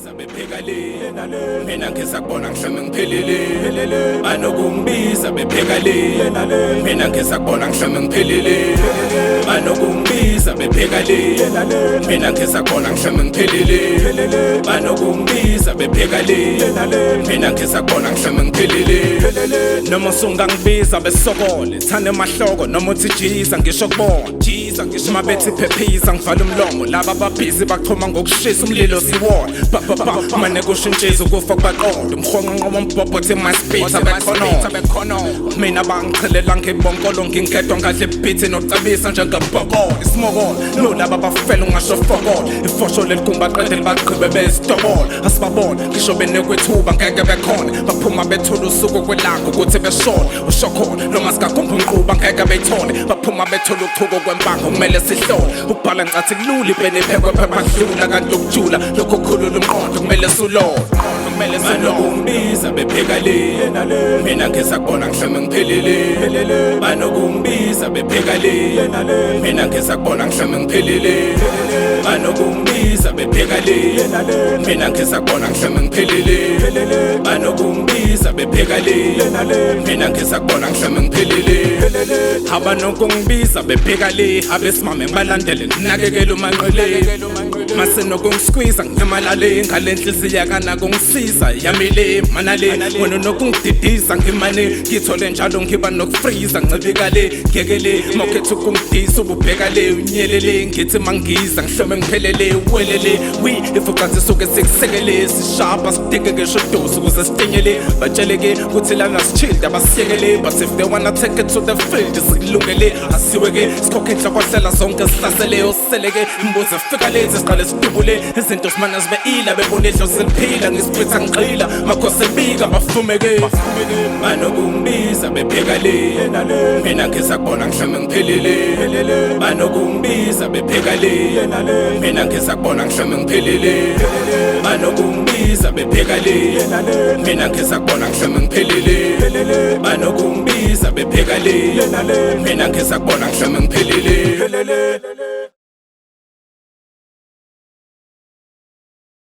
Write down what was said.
Banokungibiza bebheka le, mina ngisakubona ngihlome ngiphelele. Banokungibiza bebheka le, mina ngisakubona ngihlome ngiphelele. Banokungibiza bebheka le, mina ngisakubona ngihlome ngiphelele. Banokungibiza bebheka le, mina ngisakubona ngihlome ngiphelele. Noma usungangibiza besokole thane emahloko, noma uthi jiza, ngisho kubona jiza, ngisho mabethi phephisa, ngivala umlomo. Laba ababhizi bachoma ngokushisa umlilo, siwona ba ba ba mane kushintshiza ukufa kubaqonda umhonqonqo wombhobho thi my speed abekhono. Mina bangichelela ngibonkolo, ngingedwa ngadla ibhithi nocebisa njengebhokolo isimokolo. No, laba bafela ungasho fokolo, ifosho leligumba qede libagqibe bezitobolo. Asibabona ngisho benekwethuba, ngeke bekhona, baphuma bethula usuku kwelanga ukuthi beshone. Usho khona noma sikakhomba umquba, ngeke beyithole, baphuma bethula uchuko kwempango. Kumele sihlole ukubhala ngicathi kulula, ipeni iphekwe phepha kudlula, kanti ukujula lokho kukhulula umqondo, kumele sulole, kumele banokungibiza bebheka le, mina ngisakubona ngihlome ngiphelele. Banokungibiza bebheka le, mina ngisakubona ngihlome ngiphelele. Banokungibiza bebheka le, mina ngisakubona ngihlome ngiphelele. Banokungibiza bebheka le, mina ngisakubona ngihlome ngiphelele. Abanokungibiza bebheka le, abesimame ngibalandele, nginakekele umanqele, mase nokungiskwiza nginyamalale ngale nhliziyo kanakungisiza yamile manale. Wena nokungididisa ngimane ngithole njalo ngiba nokufriza, ncibika le ngekele mawukhetha ukungidisa ububheka le unyelele. Ngithi mangiza ngihlome ngiphelele, welele wi ifuqathi suke sikusekele, sishapa sidinge ngisho idosi ukuze sitinyele. Batsheleke ukuthi lana sichilled, abasiyekele, but if they wanna take it to the field, sikulungele, asiweke sikhokhe inhlokohlela zonke, sihlasele oseleke imbuzo efika lezi, siqale sidubule izinto, simane zibe ila bebona idlozi liphila. Ngisiphetha ngigxila makhosi ebika bafumeke. Banokungibiza bebheka le, mina ngisakubona ngihlome ngiphelele. Banokungibiza bebheka le, mina ngisakubona ngihlome ngiphelele. Banokungibiza bebheka le, mina ngisakubona ngihlome ngiphelele. Banokungibiza bebheka le, mina ngisakubona ngihlome ngiphelele.